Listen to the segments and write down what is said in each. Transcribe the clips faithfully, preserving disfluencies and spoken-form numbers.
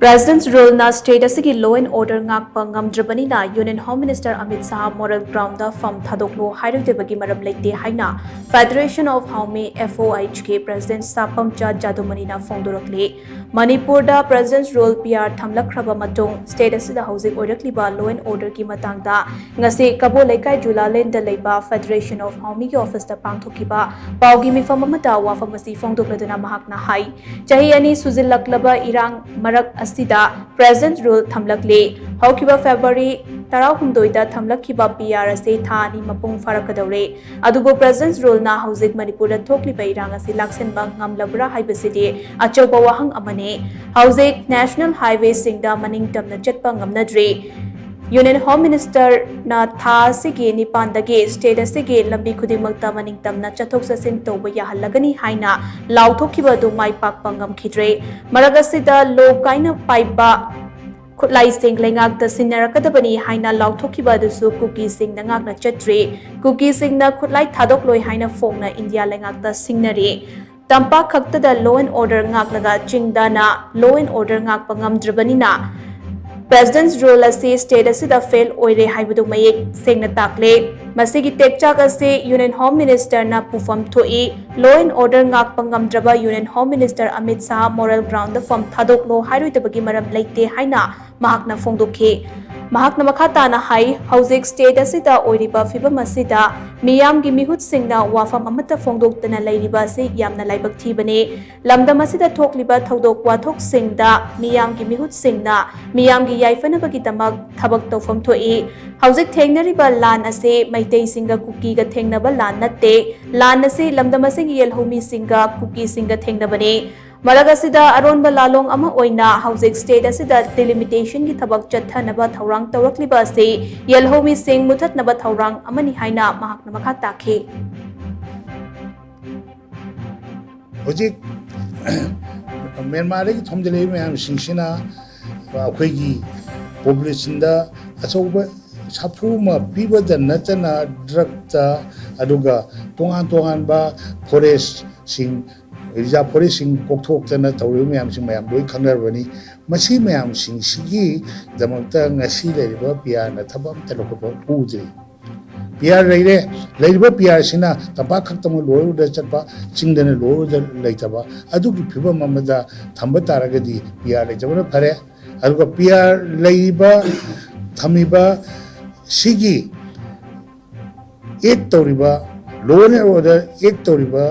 President's Ruleꯅ state ꯑꯁꯤꯒꯤ law and order ꯉꯥꯛꯄ ꯉꯝꯗ꯭ꯔꯕꯅꯤꯅ Union Home Minister Amit Shah moral groundꯗ ꯐꯝ ꯊꯥꯗꯣꯛꯂꯣ ꯍꯥꯏꯔꯣꯏꯗꯕꯒꯤ ꯃꯔꯝ ꯂꯩꯇꯦ ꯍꯥꯏꯅ Federation of Haomei, F O H K, President ꯁꯥꯄꯝꯆꯥ ꯖꯥꯗꯨꯃꯅꯤꯅ ꯐꯣꯡꯗꯣꯔꯛꯂꯤ꯫ ꯃꯅꯤꯄꯨꯔꯗ President's Rule, P R, ꯊꯝꯂꯛꯈ꯭ꯔꯕ ꯃꯇꯨꯡ state ꯑꯁꯤꯗ ꯍꯧꯖꯤꯛ ꯑꯣꯏꯔꯛꯂꯤꯕ law and orderꯒꯤ ꯃꯇꯥꯡꯗ ꯉꯁꯤ ꯀꯕꯣ ꯂꯩꯀꯥꯏ ꯖꯨꯂꯥꯂꯦꯟꯗ ꯂꯩꯕ Federation of Haomeiꯒꯤ officeꯇ ꯄꯥꯡꯊꯣꯛꯈꯤꯕ ꯄꯥꯎꯒꯤ ꯃꯤꯐꯝ ꯑꯃꯗ ꯋꯥꯐꯝ ꯑꯁꯤ ꯐꯣꯡꯗꯣꯛꯂꯗꯨꯅ ꯃꯍꯥꯛꯅ ꯍꯥꯏ, ꯆꯍꯤ ꯑꯅꯤ ꯁꯨꯖꯤꯜꯂꯛꯂꯕ ꯏꯔꯥꯡ ꯃꯔꯛ ꯑꯁꯤꯗ President's Rule ꯊꯝꯂꯛꯂꯤ꯫ ꯍꯧꯈꯤꯕ February ꯇꯔꯥꯍꯨꯝꯗꯣꯏꯗ ꯊꯝꯂꯛꯈꯤꯕ P R ꯑꯁꯤ ꯊꯥ ꯑꯅꯤ ꯃꯄꯨꯡ ꯐꯥꯔꯛꯀꯗꯧꯔꯦ꯫ ꯑꯗꯨꯕꯨ President's Ruleꯅ ꯍꯧꯖꯤꯛ ꯃꯅꯤꯄꯨꯔꯗ ꯊꯣꯛꯂꯤꯕ ꯏꯔꯥꯡ ꯑꯁꯤ ꯂꯥꯛꯁꯤꯟꯕ ꯉꯝꯂꯕ꯭ꯔꯥ ꯍꯥꯏꯕꯁꯤꯗꯤ ꯑꯆꯧꯕ ꯋꯥꯍꯪ ꯑꯃꯅꯤ꯫ ꯍꯧꯖꯤꯛ national highwayꯁꯤꯡꯗ ꯃꯅꯤꯡ ꯇꯝꯅ ꯆꯠꯄ ꯉꯝꯅꯗ꯭ꯔꯤ꯫ Union Home Ministerꯅ ꯊꯥ ꯑꯁꯤꯒꯤ ꯅꯤꯄꯥꯟꯗꯒꯤ state ꯑꯁꯤꯒꯤ ꯂꯝꯕꯤ ꯈꯨꯗꯤꯡꯃꯛꯇ ꯃꯅꯤꯡ ꯇꯝꯅ ꯆꯠꯊꯣꯛ ꯆꯠꯁꯤꯟ ꯇꯧꯕ ꯌꯥꯍꯜꯂꯒꯅꯤ ꯍꯥꯏꯅ ꯂꯥꯎꯊꯣꯛꯈꯤꯕ ꯑꯗꯨ ꯃꯥꯏ ꯄꯥꯛꯄ ꯉꯝꯈꯤꯗ꯭ꯔꯦ꯫ ꯃꯔꯛ ꯑꯁꯤꯗ ꯂꯣꯛ ꯀꯥꯏꯅ ꯄꯥꯏꯕ ꯈꯨꯠꯂꯥꯏꯁꯤꯡ ꯂꯩꯉꯥꯛꯇ ꯁꯤꯟꯅꯔꯛꯀꯗꯕꯅꯤ ꯍꯥꯏꯅ ꯂꯥꯎꯊꯣꯛꯈꯤꯕ ꯑꯗꯨꯁꯨ ꯀꯨꯀꯤꯁꯤꯡꯅ ꯉꯥꯛꯅ ꯆꯠꯇ꯭ꯔꯤ꯫ ꯀꯨꯀꯤꯁꯤꯡꯅ ꯈꯨꯠꯂꯥꯏ ꯊꯥꯗꯣꯛꯂꯣꯏ ꯍꯥꯏꯅ ꯐꯣꯡꯅ ꯏꯟꯗꯤꯌꯥ ꯂꯩꯉꯥꯛꯇ ꯁꯤꯡꯅꯔꯤ꯫ ꯇꯝꯄꯥꯛ ꯈꯛꯇꯗ law and order ꯉꯥꯛꯂꯒ ꯆꯤꯡꯗꯅ law and order ꯉꯥꯛꯄ ꯉꯝꯗ꯭ꯔꯕꯅꯤꯅ President's Rule ꯑꯁꯤ state ꯑꯁꯤꯗ fail ꯑꯣꯏꯔꯦ ꯍꯥꯏꯕꯗꯨ ꯃꯌꯦꯛ ꯁꯦꯡꯅ ꯇꯥꯛꯂꯦ꯫ ꯃꯁꯤꯒꯤ ꯇꯦꯛꯆꯥꯛ ꯑꯁꯤ Union Home Ministerꯅ ꯄꯨꯐꯝ ꯊꯣꯛꯏ꯫ Law and order ꯉꯥꯛꯄ ꯉꯝꯗ꯭ꯔꯕ Union Home Minister Amit Shah moral groundꯗ ꯐꯝ ꯊꯥꯗꯣꯛꯂꯣ ꯍꯥꯏꯔꯣꯏꯗꯕꯒꯤ ꯃꯔꯝ ꯂꯩꯇꯦ ꯍꯥꯏꯅ ꯃꯍꯥꯛꯅ ꯐꯣꯡꯗꯣꯛꯈꯤ꯫ ꯃꯍꯥꯛꯅ ꯃꯈꯥ ꯇꯥꯅ ꯍꯥꯏ, ꯍꯧꯖꯤꯛ state ꯑꯁꯤꯗ ꯑꯣꯏꯔꯤꯕ ꯐꯤꯕꯝ ꯑꯁꯤꯗ ꯃꯤꯌꯥꯝꯒꯤ ꯃꯤꯍꯨꯠꯁꯤꯡꯅ ꯋꯥꯐꯝ ꯑꯃꯠꯇ ꯐꯣꯡꯗꯣꯛꯇꯅ ꯂꯩꯔꯤꯕ ꯑꯁꯤ ꯌꯥꯝꯅ ꯂꯥꯏꯕꯛ ꯊꯤꯕꯅꯤ꯫ ꯂꯝꯗꯝ ꯑꯁꯤꯗ ꯊꯣꯛꯂꯤꯕ ꯊꯧꯗꯣꯛ ꯋꯥꯊꯣꯛꯁꯤꯡꯗ ꯃꯤꯌꯥꯝꯒꯤ ꯃꯤꯍꯨꯠꯁꯤꯡꯅ ꯃꯤꯌꯥꯝꯒꯤ ꯌꯥꯏꯐꯅꯕꯒꯤꯗꯃꯛ ꯊꯕꯛ ꯇꯧꯐꯝ ꯊꯣꯛꯏ꯫ ꯍꯧꯖꯤꯛ ꯊꯦꯡꯅꯔꯤꯕ ꯂꯥꯟ ꯑꯁꯤ ꯃꯩꯇꯩꯁꯤꯡꯒ ꯀꯨꯀꯤꯒ ꯊꯦꯡꯅꯕ ꯂꯥꯟ ꯅꯠꯇꯦ꯫ ꯂꯥꯟ ꯑꯁꯤ ꯂꯝꯗꯝ ꯑꯁꯤꯒꯤ ꯌꯦꯜꯍꯧꯃꯤꯁꯤꯡꯒ ꯀꯨꯀꯤꯁꯤꯡꯒ ꯊꯦꯡꯅꯕꯅꯤ꯫ ꯃꯔꯛ ꯑꯁꯤꯗ ꯑꯔꯣꯟꯕ ꯂꯥꯂꯣꯡ ꯑꯃ ꯑꯣꯏꯅ ꯍꯧꯖꯤꯛ state ꯑꯁꯤꯗ delimitationꯒꯤ ꯊꯕꯛ ꯆꯠꯊꯅꯕ ꯊꯧꯔꯥꯡ ꯇꯧꯔꯛꯂꯤꯕ ꯑꯁꯤ ꯌꯦꯜꯍꯧꯃꯤꯁꯤꯡ ꯃꯨꯊꯠꯅꯕ ꯊꯧꯔꯥꯡ ꯑꯃꯅꯤ ꯍꯥꯏꯅ ꯃꯍꯥꯛꯅ ꯃꯈꯥ ꯇꯥꯈꯤ꯫ ꯍꯧꯖꯤꯛ ꯃ꯭ꯌꯥꯟꯃꯥꯔꯗꯒꯤ ꯊꯣꯝꯖꯤꯜꯂꯛꯏꯕ ꯃꯌꯥꯝꯁꯤꯡꯁꯤꯅ ꯑꯩꯈꯣꯏꯒꯤ populationꯗ ꯑꯆꯧꯕ ꯁꯥꯐꯨ ꯑꯃ ꯄꯤꯕꯗ ꯅꯠꯇꯅ drugꯇ, ꯑꯗꯨꯒ ꯇꯣꯉꯥꯟ ꯇꯣꯉꯥꯟꯕ forestꯁꯤꯡ ꯔꯤꯖꯥꯔꯚ ꯐꯣꯔꯦꯁꯁꯤꯡ ꯀꯣꯛꯊꯣꯛꯇꯅ ꯇꯧꯔꯤꯕ ꯃꯌꯥꯝꯁꯤ ꯃꯌꯥꯝ ꯂꯣꯏ ꯈꯪꯅꯔꯕꯅꯤ꯫ ꯃꯁꯤ ꯃꯌꯥꯝꯁꯤꯡꯁꯤꯒꯤꯗꯃꯛꯇ ꯉꯁꯤ ꯂꯩꯔꯤꯕ ꯄꯤ ꯑꯥꯔꯅ ꯊꯕꯛ ꯑꯝꯇ ꯂꯧꯈꯠꯄ ꯎꯗ꯭ꯔꯤ꯫ ꯄꯤ ꯑꯥꯔ ꯂꯩꯔꯦ, ꯂꯩꯔꯤꯕ ꯄꯤ ꯑꯥꯔꯁꯤꯅ ꯇꯝꯄꯥꯛ ꯈꯛꯇꯃꯛ ꯂꯣꯏꯔꯨꯗ ꯆꯠꯄ, ꯆꯤꯡꯗꯅ ꯂꯣꯏꯔꯨꯗ ꯂꯩꯇꯕ, ꯑꯗꯨꯒꯤ ꯐꯤꯕꯝ ꯑꯃꯗ ꯊꯝꯕ ꯇꯥꯔꯒꯗꯤ ꯄꯤ ꯑꯥꯔ ꯂꯩꯇꯕꯅ ꯐꯔꯦ꯫ ꯑꯗꯨꯒ ꯄꯤ ꯑꯥꯔ ꯂꯩꯔꯤꯕ, ꯊꯝꯃꯤꯕ ꯁꯤꯒꯤ ꯑꯦꯛ ꯇꯧꯔꯤꯕ, ꯂꯣ ꯑꯦꯟ ꯑꯣꯔꯗꯔ ꯑꯦꯛ ꯇꯧꯔꯤꯕ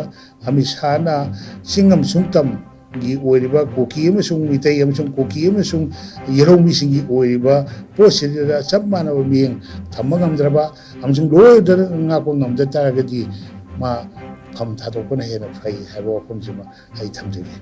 ꯑꯃꯤꯠ ꯁꯥꯍꯅ ꯆꯤꯡ ꯑꯃꯁꯨꯡ ꯇꯝꯒꯤ ꯑꯣꯏꯔꯤꯕ ꯀꯨꯀꯤ ꯑꯃꯁꯨꯡ ꯃꯤꯇꯩ ꯑꯃꯁꯨꯡ ꯀꯨꯀꯤ ꯑꯃꯁꯨꯡ ꯌꯦꯜꯍꯧꯃꯤꯁꯤꯡꯒꯤ ꯑꯣꯏꯔꯤꯕ ꯄꯣꯠꯁꯤꯗ ꯆꯞ ꯃꯥꯟꯅꯕ ꯃꯤꯠꯌꯦꯡ ꯊꯝꯕ ꯉꯝꯗ꯭ꯔꯕ ꯑꯃꯁꯨꯡ ꯂꯣ ꯑꯦꯟ ꯑꯣꯔꯗꯔ ꯉꯥꯛꯄ ꯉꯝꯗ ꯇꯥꯔꯒꯗꯤ ꯃꯥ ꯐꯝ ꯊꯥꯗꯣꯛꯄꯅ ꯍꯦꯟꯅ ꯐꯩ ꯍꯥꯏꯕ ꯋꯥꯐꯝꯁꯤꯃ ꯑꯩ ꯊꯝꯖꯒꯦ꯫